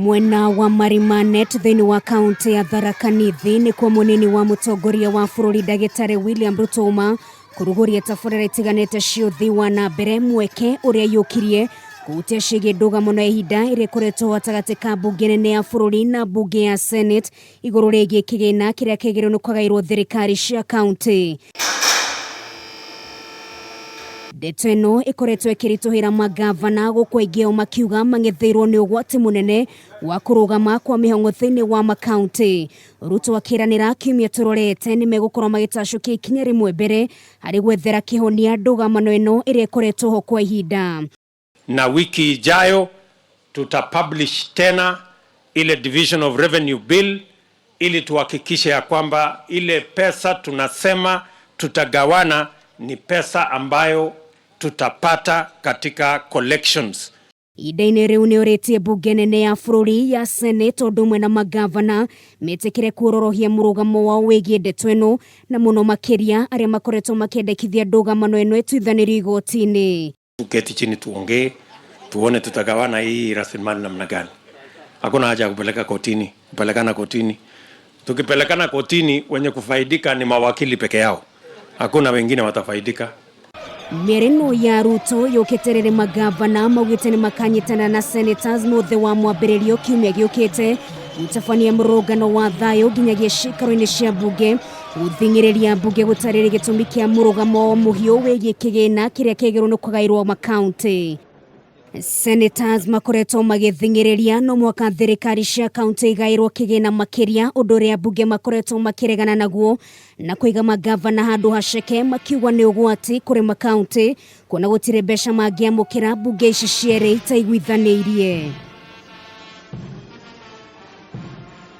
Mwena wa Marimanet thĩinĩ wa kaunti ya Tharaka Nithi nĩkuo mũnini wa mũtongoria wa bũrũri ndagĩtarĩ William Ruto uma kũrugũria tabarĩra itiganĩte cia ũthii wa na mbere mweke ũrĩa aiyũkirie kũhutia ciĩgiĩ ndũgamo na ihinda ĩrĩa ĩkoretwo gatagatĩ ka mbunge nene ya bũrũri na mbunge ya Senate igũrũ rĩgiĩ kĩgĩna kĩrĩa kĩagĩrĩirwo nĩ kũgaĩrwo thirikari cia kaunti. Ndeto ĩno ĩkoretwo ĩkĩritũhĩra mangavana gũkũ aingĩ ao makiuga mang'etheirwo nĩ ũgwati mũnene wa kũrũgama kwa mĩhang'o thĩinĩ wa makaunti. Ruto akĩranĩra kiumia tũrorete nĩ megũkorwo magĩtacũkia ikinya rĩmwe mbere harĩ gwethera kĩhonia ndũgamano ĩno ĩrĩa ĩkoretwo ho kwa ihinda. Na wiki ijayo tutapublish tena ile division of revenue bill ili tuhakikishe ya kwamba ile pesa tunasema tutagawana ni pesa ambayo tutapata katika collections. Ihinda-inĩ rĩu nĩ ũrĩtie mbunge nene ya bũrũri ya Senate ũndũ ũmwe na mangavana metĩkĩre kuororohia mũrũgamo wao wĩgiĩ ndeto ĩno na mũno makĩria arĩa makoretwo makĩendekithia ndũgamano ĩno ĩtuithanĩrio igoti-inĩ. Tuketi chini tuongee, tuone tutagawana hii rasilimali namna gani. Hakuna haja ya kupeleka kotini, kupelekana kotini. Tukipelekana kotini, wenye kufaidika ni mawakili peke yao, hakuna wengine watafaidika. Mĩario ĩno ya Ruto yũkĩte rĩrĩ mangavana maugĩte nĩ makanyitana na senators mũthĩ wa mwambĩrĩrio kiumia gĩũkĩte gũtabania mũrũngano wa thayũ nginyagia ciikaro-inĩ cia mbunge gũthing'ĩrĩria mbunge gũtarĩria gĩtũmi kĩa mũrũgamo mũhiũ wĩgiĩ kĩgĩna kĩrĩa kĩagĩrĩirwo nĩ kũgaĩrwo makaunti. Senators makoretwo magĩthing'ĩrĩria no mũhaka thirikari cia kaunti igaĩrwo kĩgĩna makĩria ũndũ ũrĩa mbunge makoretwo makĩregana naguo na kũiga mangavana handũ haceke makiuga nĩ ũgwati kũrĩ makaunti kuona gũtirĩ mbeca mangĩamũkĩra mbunge ici cierĩ itaiguithanĩirie.